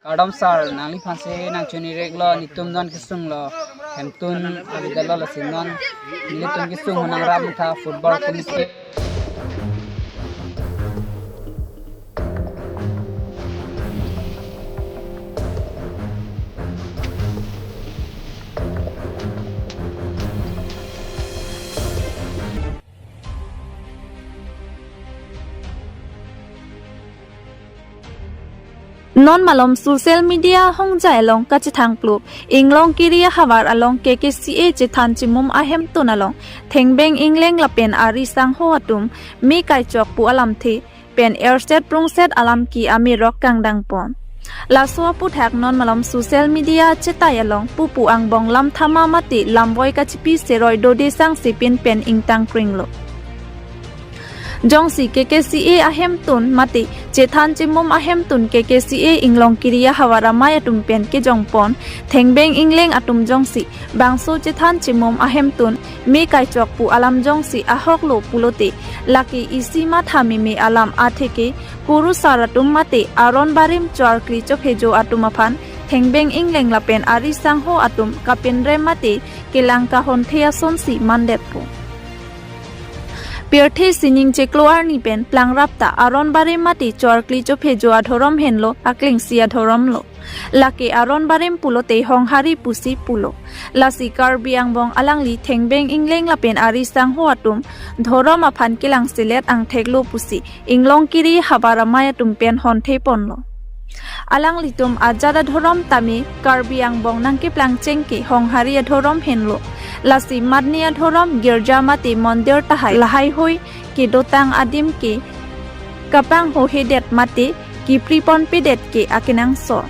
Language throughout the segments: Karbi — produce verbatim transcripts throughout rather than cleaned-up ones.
Kardom sir, nangliphan si nangchoniriklo, netum non kesung lo, hemtun avidalo, lasi non nelitum kesung ho nangrap tha football committee. Non malom social media ahongjai along kachethangplup, Inglongkiri ahavar along K K C A chethan chimum ahemtun along thengbeng ingleng lapen ari sangho atum me kaichok pu alamthe pen erset prungset alam ke amirok kangdangpon. Laso aputhak non malom social media chetai along pupu angbong lamthama mate lamvoi kachipi seroi dode sangsepin pen ingtangkringlo. Jongsi K K C A ahemtun mate chethan chimum ahemtun K K C A Inglongkiri ahavar amei atum pen kejongpon, thengbeng ingleng atum jongsi bangso chethan chimum ahemtun me kaichok pu alam jongsi ahoklo pulote, lake isi matha meme alam atheke, kurusar atum mate aron barim choarkli chophejo atum aphan thengbeng ingleng lapen ari sangho atum kapinrem mate kelang kahonthe asonsi mandetpo. Pirthe sining chiklo arni pen plangrap ta aron barim mate choarkli chophejo adhorom henlo, aklengsi adhoromlo. Lake aron barim pulote Honghari pusi pulo. Lasi Karbi angbong alangli thengbeng ingleng lapen ari sangho atum dhorom aphan kelangselet angtheklo pusi Inglongkiri ahavar amei atum pen hontheponlo. Alanglitum ajat adhorom tame Karbi angbong nangkeplang chengke Honghari adhorom henlo. Lasi matni adhorom girja mate mondir tahai lahaihui kedotang adim ke kapanghohedet mate kipriponpedet ke akenangsot.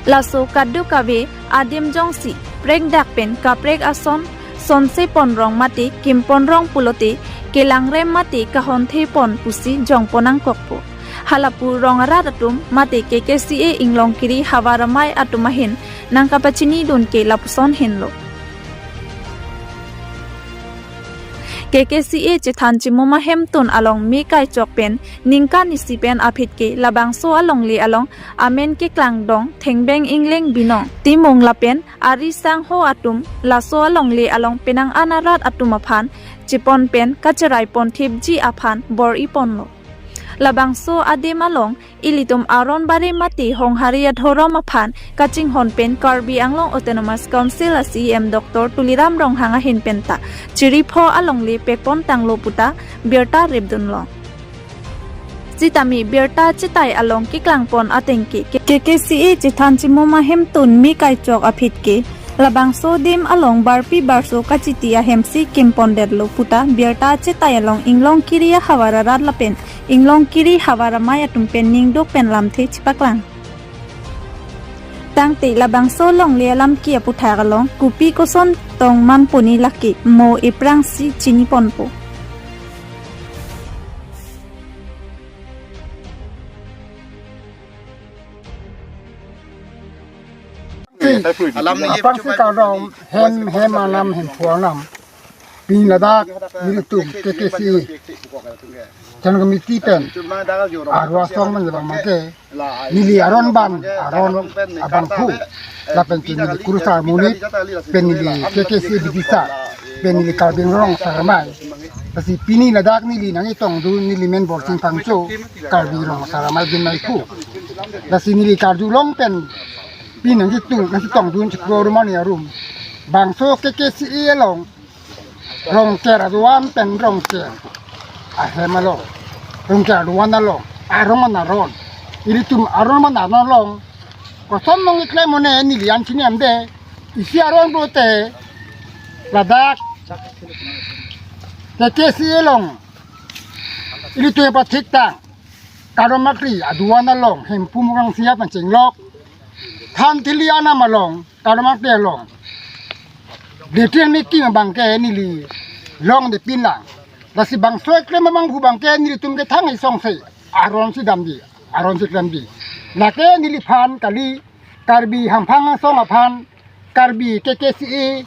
Laso kadokave adim jongsi prekdak pen kaprek ason sonseponrong mate kimponrong pulote kelangrem mate kahonthepon pusi jongpon nangkokpo. Halapu rong arat atum mate K K C A Inglongkiri ahavar amei atum ahin nangkapachinidun ke lapuson henlo. K K C A chethan chimum ahemtun along me kaichok pen ningkan isi pen aphi ke labangso alongle along amen keklangdong thengbeng ingleng binong timung lapen ari sangho atum laso alongle along penang an arat atum aphan chepon pen kacheraiponthipji aphan bor-iponlo. Labangso adim along ilitum aron barim mate Honghari adhorom aphan kachinghon pen Karbi Anglong Autonomous Council a C E M Doctor Tuliram Ronghang ahin penta chiripho alongle pekpontanglo puta birta ripdunlong. Sitame birta chetai along keklangpon ateng ke K K C A chethan chimum ahemtun me kaichok aphi ke labangso adim along barpi barso kachiti ahemsi kimpondetlo puta birta chetai along Inglongkiri ahavar arat lapen Inglongkiri ahavar amei atum pen ningduk pen lamthe chepaklang. Tangte labangso longle alam ke aputhak along kopi koson tong manponi lake mo eprangsi chiniponpo. Alam ni aphrangsi kardom hem hem anam hem phu anam. Pini ladak nelitum K K C A Central Committee pen arlo asong man jabang mangke neli aron ban aron abangphu lapen ke neli kurusar monit pen neli K K C A bidisar pen neli Karbi Rong Asar Amei. Lasi pini ladak neli nangketongdun neli men Borsing Phangcho Karbi Rong Asar Amei Dunmai Phu. Lasi neli karjulong pen pini nangketung nangketongdun chiklo rumani arum. Bangso K K C A along Rongker aduan pen Rongker ahem along, Rongker aduan along, aron man aron. Ilitum aron man aron along koson nangkeklem mone neli an chiniamde. Isi aron pulote ladak K K C A along ilitum pathik tang Kardom Makri aduan along Hemphu Mukrangsia pen chenglok. Than thili anam along Kardom Makri along. Detin miki abangke neli longde pinlang. Lasi bangso eklem abangphu abangke nelitum kethang isongse aronsi damji, aronsi klemji. Lake neliphan kali Karbi Hamphang Asong aphan Karbi K K C A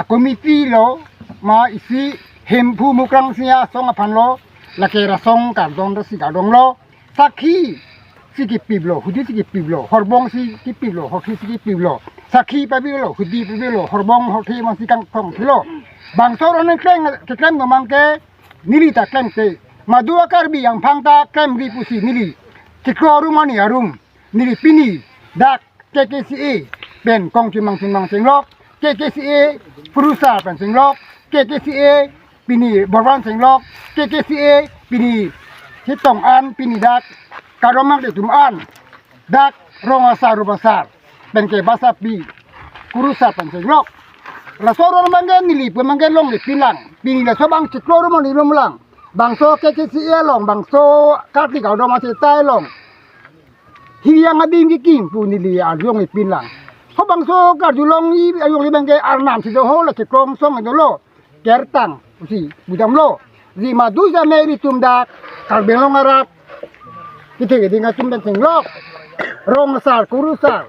a committee lo ma isi Hemphu Mukrangsia Asong aphan lo lake rasong kardom rasi kardom lo. Sakhi si kipiplo, hudi si kipiplo, horbong si kipiplo, horthe si kipiplo, sakhi pavelo, hudi pavelo, horbong horthe masi kangthong thilo. Bangso aron nangklem, keklem domang ke neli ta klemte. Madu a-Karbi angphang ta klemri pusi neli chiklo arum ani arum, neli pini dak K K C A pen kong chimang chimang chenglok, K K C A Purusar pen chenglok, K K C A pini Borban chenglok, K K C A pini Chetong an, pini dak Karomang de tum an, dak Rong Asar Rup Asar pen ke basapi Kurusar pen chenglok. Laso aron abang ke neli pu abang ke longle pinlang. Pini laso abang chiklo arum ani arum lang. Bangso K K C A along, bangso Kartik Audom Achetai along, hiyang adim kikim pu neli arjulong ipinlang. Ho bangso karjulong i arjulong abang ke arnam si do ho, la chiklo song dolo. Kertang si budamlo. Ji madu jame ilitum dak Karbi Anglong arat, kethe keding atum pen chenglok, Rong Asar Kurusar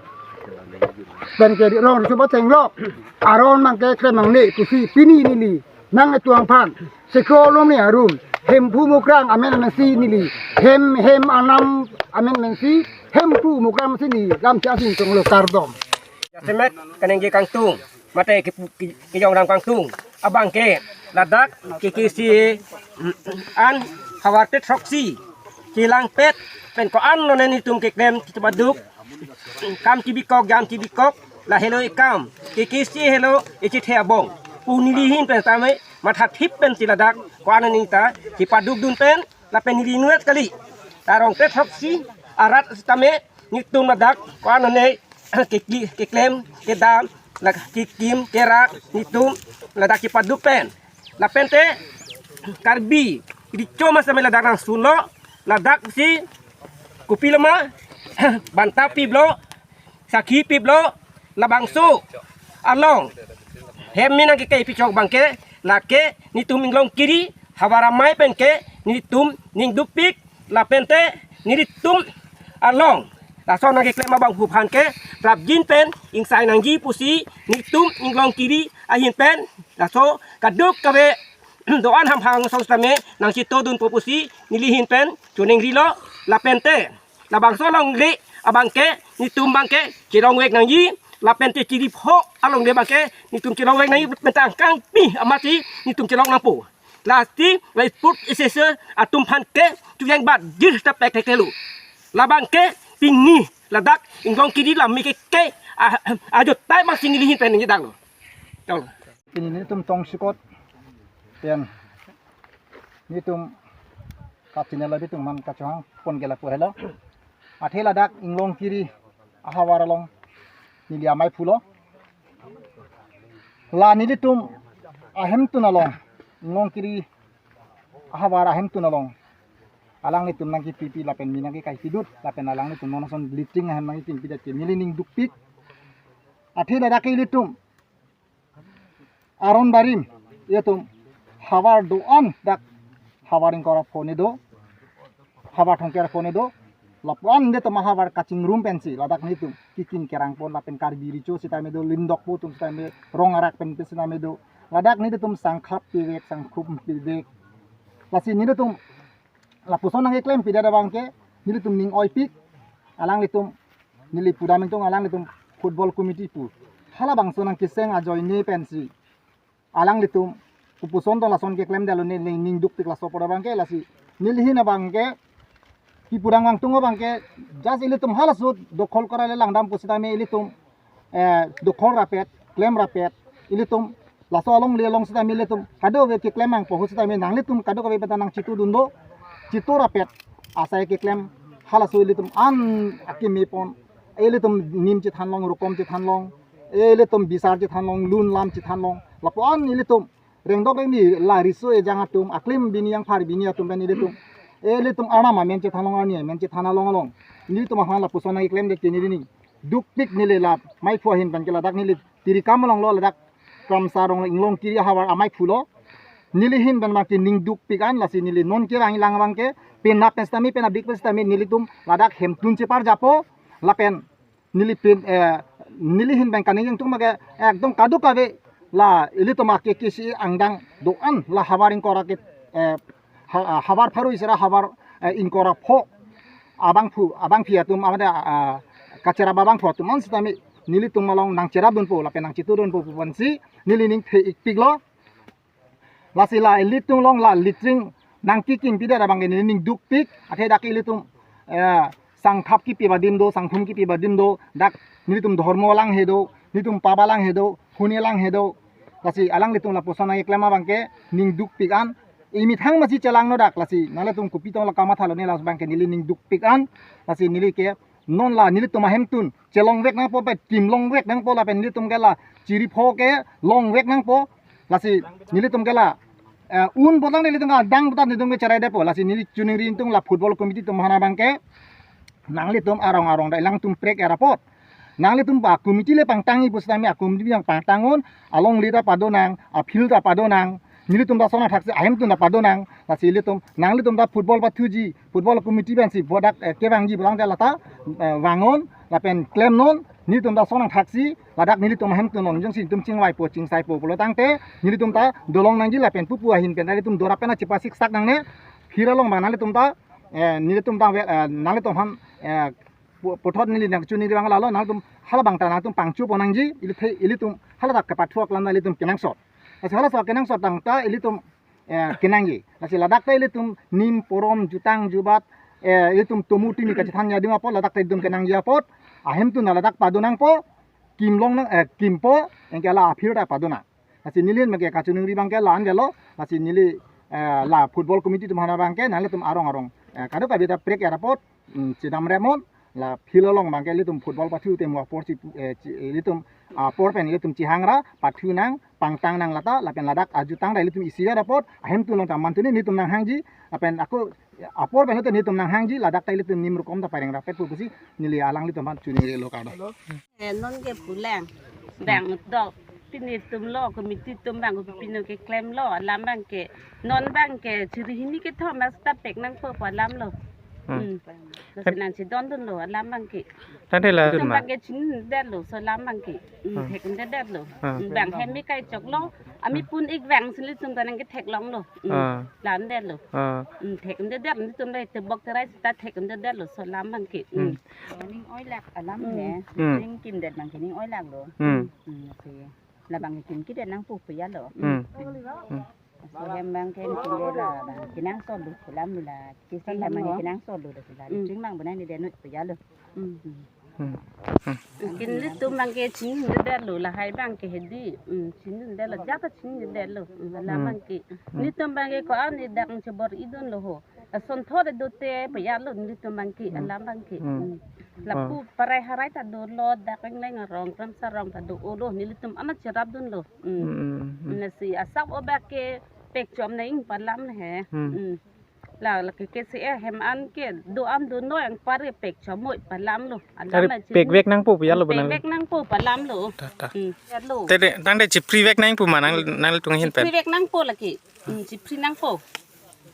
pen ke Rong Risuba chenglok. Aron abang ke klem nangne pusi pini neli nang etuang aphan chiklo arum ani arum, Hemphu Mukrang amen amen si neli, hem hem anam amen amen si, Hemphu Mukrang si neli lam cha sing tonglo, kardom. Jasemet kaningje kangtung, mate ke, ke, kejong ram kangtung abang ke, ladak K K C A an havar te throksi chelangpet pen ko-an lone nelitum keklem kepaduk, kam kebikok, jam kebikok, la helo ekam, K K C A helo echethe abong pu neli ahin pen tame mathathip pensi ladak ko-an ani ta kepadukdun pen lapen neli inutvet kali. La Rong te throksi arat sitame nelitum ladak ko-an ani kekli, keklem kedam, la kekim kerak nelitum ladak kepaduk pen. Lapen te Karbi Recho ma sitame ladak nangsunlo, ladak si kopilo ma, banta piplo, sakhi piplo, labangso along hem mi nangkekai pichok abang ke, lake nelitum inglong kiri havar amei pen ke nelitum ning dukpik, lapen te nelitum along laso nangkeklem abangphu aphan ke prapjin pen ingsai nangji pusi nelitum inglong kiri ahin pen laso kadokave do-an hamphang asong sitame nangchetodunpo pusi neli ahin pen choningrilo. Lapen te labangso alongle abang ke nelitum abang ke chelongvek nangji, lapen te chiri pho alongle abang ke nelitum chelongvek nangji, lapen te angkang pi amatsi nelitum chelong nangpo. Lasi la sport association atum aphan ke chujang bat dir ta pek thek thelo. Labang ke pini ladak inglong kiri lam mi ke ke, ah, ajo tai mak si neli ahin pen nangji danglo. Danglo. Pini nelitum tongsekot pen nelitum kachini labi tum man kachang pon ke lapu helo. Athe ladak inglong kiri ahavar along neli amei phulo. La nelitum ahemtun along, inglong kiri ahavar ahemtun along alanglitum nangkepipi lapen mi nangkekai pidut, lapen alanglitum non ason bleaching ahem nangkekimpidet ke neli ning dukpik. Athe ladak ke ilitum aron barim, itum havar do-an dak havar ingkoi ra pho ni do, havar thomkep ra pho ni do, lapu-an ilitum ahavar kachingrum pensi ladak nelitum kekim kerang pon, lapen Karbi Recho sitame do, Lindokpo atum sitame, Rong Arak pen sitame do, ladak nelitum sangkhap pivek, sangkhup pivek. Lasi nelitum lapuson nangkeklem pidet abang ke nelitum ning oipik, alanglitum neli pudam ingtung, alanglitum football committee pu, halabangso nangkeseng ajoine pensi alanglitum kopuson tong lason keklemdetlo, neli ning dukpik laso apor abang ke. Lasi neli ahin abang ke kipudam kangtung abang ke, just ilitum halaso dokhol kora le langdam pusitame ilitum, eh, dokhol rapet, klem rapet, ilitum laso alongle along sitame ilitum kadokave keklem nangpo ahut sitame nanglitum kadokave pen ta nangchetodun do, cheto rapet asai keklem, halaso ilitum an akeme pon, ilitum nim chethan long, rokom chethan long, ilitum bisar chethan long, lun lam chethan long, lapu-an ilitum rengdok rengni la riso ejang atum, aklim bini, angphar bini atum pen ilitum, ilitum arnam amen chethan long, arni amen chethan along along nelitum aphan lapuson nangkeklemdet ke neli ning dukpik. Neli la meiphu ahin pen ke ladak neli tiri kam along lo, ladak Kramsa Rong inglong kiri ahavar amei phulo. Neli ahin pen abang ke ning dukpik an, lasi neli non kevang ilang abang ke penap pen sitame, penap dik pen sitame nelitum ladak hemtun cheparjapo, lapen neli pen, eh, neli ahin pen kaningje ingtung abang ke ekdom kadokave la ilitum a-K K C A angdeng do-an la havar ingkoi ra ke, eh, ha-, havar pharo isi ra havar, eh, ingkoi ra pho abangphu, abangpi atum, amade, ah, kacherap abangphu atum an sitame nelitum along nangcherapdunpo lapen nangchitudunpo pu pensi neli ning the-ikpiklo. Lasi la ilitum along la latrine nangkikimpidet abangke neli ning dukpik, athe dak ilitum, eh, sangthap kipi adim do, sangthum kipi adim do, dak nelitum dhormo alanghe do, nelitum pap alanghe do, huni alanghe do. Lasi alanglitum lapuson nangkeklem abangke ning dukpik an, imethang masi chelangno dak, lasi nanglitum kopi tong la kamathalo ne, labangke neli ning dukpik an. Lasi neli ke non la nelitum ahemtun chelongvek nangpo, pe kimlongvek nangpo lapen nelitum ke la chiripho ke longvek nangpo. Lasi nelitum ke la, eh, un botang nelitum ke adang botang nelitum ke cherai depo. Lasi neli choningri ingtung la football committee atum aphan abangke, nanglitum arong arong dak alangtum prek-er apot, nanglitum ba committee le pangtangji pusitame a committee yang pangtang-un, alongle ta padonang, a field ta padonang, nelitum ta son athaksi ahemtun ta padonang. Lasi ilitum, nanglitum ta football pathuji, football committee pensi bodak, eh, kevangji bolang te lata, eh, vang-un lapen klemnon, nelitum ta son athaksi, ladak nelitum ahemtun along jongsi itum chingvaipo chingsaipo pulo tangte nelitum ta dolong nangji lapen pupu ahin pen ta nelitum dorap pen ta chepasiksak nangne. Phir along abang nanglitum ta, eh, nelitum ta, eh, nanglitum aphan, eh, pu-, puthot neli nangchoningri abang lalo, nanglitum halabang ta nanglitum pangchopo nangji, ili the, ilitum haladak kepathu aklam ta ilitum kenangsot. Lasi halaso kenangsot tang ta ilitum, eh, kenangji. Lasi ladak ta ilitum nim porom jutang jubat, eh, ilitum tomu timi kachethanji adim apot, ladak ta ilitum kenangji apot, ahemtun ta ladak padonangpo, kimlong nang, eh, kimpo, anke la a field ta padonang. Lasi neli ahin abangke kachoningri abangke la-an avelo. Lasi neli, eh, la football committee atum aphan abangke nanglitum arong arong, eh, kadokave ta prek-er apot, mm, chedamremnon, la field along abangke ilitum football pathu te mo apor si, eh, chi-, ilitum apor pen ilitum chihangra, pathunang, pangtangnang lata, lapen ladak ajutang ta ilitum isi-et apot, ahemtun along ta mantuni nelitum nanghangji, lapen ako apor pen ilitum nelitum nanghangji, ladak ta ilitum nim rokom ta pareng rapet pu pusi neli alanglitum aphan choningrilo kado. Eh, non ke pulang. Bang dok. Pini atum lo, committee atum bang, pino keklemlo, alam abangke. Non abangke, chiri hini kethom, basta pek nangpo pu alamlo. Hmm. Hmm. Basta nangchedondunlo, alam abangke. Tangte la atum abangke chinidetlo, laso alam abangke. Hmm, hmm, thek-un-edetlo. Hmm. Hmm, bang hem me kai choklo, ami pun-ik vangsi ilitum ta nangketheklonglo. Hmm. Ah. La-an detlo. Ah. Hmm, thek-un-edet, nelitum le tebok terai seta thek-un-edetlo, laso alam abangke. Hmm. Hmm. Ning oilak alam, hmm, ne. Hmm. Ning kimdet abangke ning oilaklo. Hmm. Hmm, si. Labang kim kidet nangpo pu ya lo. Hmm. Hmm. Hmm. So hem abangke ning kimdet la, bang kenangsotlo pu alam la. Kisi hem abangke kenangsotlo la sila. Hmm. Ching abang bonai ne denut pu ya lo. Hmm. Hmm. Hmm. Hmm. Kin ilitum abangke chinidetlo, lahai abangke hedi. Hmm, chinidetlo, jata chinidetlo. Hmm, alam, hmm, abangke. Hmm. Nelitum abangke ko-an ne dak chebor-idunlo ho. Asonthot dote pu ya lo nelitum abangke, hmm, alam abangke. Hmm. Hmm. Lapu, ah, parai harai ta dolo, dak Engleng arong, Kramsa arong ta do-olo, nelitum ana cherapdunlo. Hmm. Hmm, hmm, hmm. Lasi asap obak ke pekchom nang pu alam he. Hmm. Hmm. La, la ke, ke si eh hem an ke do-an do-noi anpar ke pekchom-oi pu alamlo. Alam, are, ma chin pekvek nangpo pu ya lo, hmm, bonang. Pekvek nangpo pu alamlo. Ta, ta. Hmm. Ya lo. Tangte, tangte chiprivek nangpo ma nang, nangtum ahin pen? Chiprivek nangpo lake. Hmm, chipri nangpo.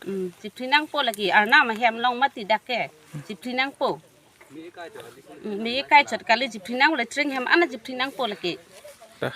Hmm, chipri nangpo lake. Arnam ahem along mati dak ke. Chipri nangpo. Hmm, me kai chot kali, chipri nang le tring hem ana chipri nangpo lake. Ta.